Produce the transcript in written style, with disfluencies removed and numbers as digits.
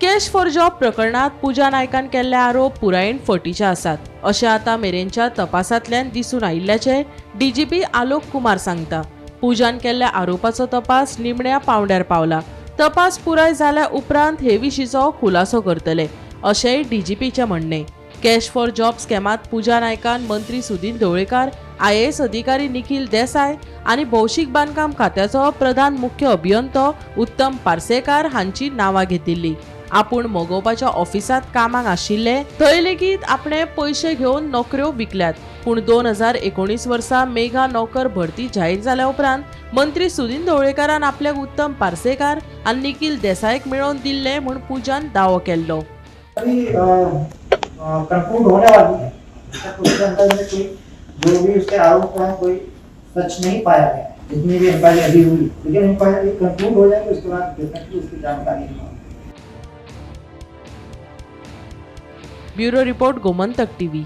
Cash for job प्रकरणात पूजा नायकान केल्ले आरोप पुरायेन फटीचे आसात अशें आतां मेरेनच्या तपासांतल्यान दिसून आयिल्ल्याचें डीजीपी आलोक कुमार सांगता. पूजान केल्ल्या आरोपाचो तपास निमण्या पावंड्यार पावला. तपास पुराय जाल्या उपरांत हे विशींचो खुलासो करतले अशेंय डीजीपीचें म्हणणें. कॅश फॉर जॉब स्कॅमात पूजा नायकान मंत्री सुदिन ढवळीकार, आयएएस अधिकारी निखील देसाय आनी भौशीक बांदकाम खात्याचो प्रधान मुख्य अभियंतो उत्तम पार्सेकार हांची नांवां घेतिल्ली. आपूण मगोपाच्या ऑफिसांत कामाक आशिल्ले थंय लेगीत आपणे पयशे घेवन नोकऱ्यो विकल्यात. पूण 2019 वर्सा मेघा नोकर भरती जाहीर जाल्या उपरांत मंत्री सुदिन ढवळीकारान आपल्याक उत्तम पार्सेकार आनी निखील देसायक मेळोवन दिल्ले म्हूण पूजान दावो केल्लो. अभी कंक्लूड होने वाली है। उसके अंदर में कोई जो भी उसके आरोप हैं कोई सच नहीं पाया गया है, जितनी भी इंक्वायरी अभी हुई, लेकिन इंक्वायरी कंक्लूड हो जाएगी उसके बाद डेफिनेटली उसकी जानकारी होगी। Bureau report, Gomantak TV.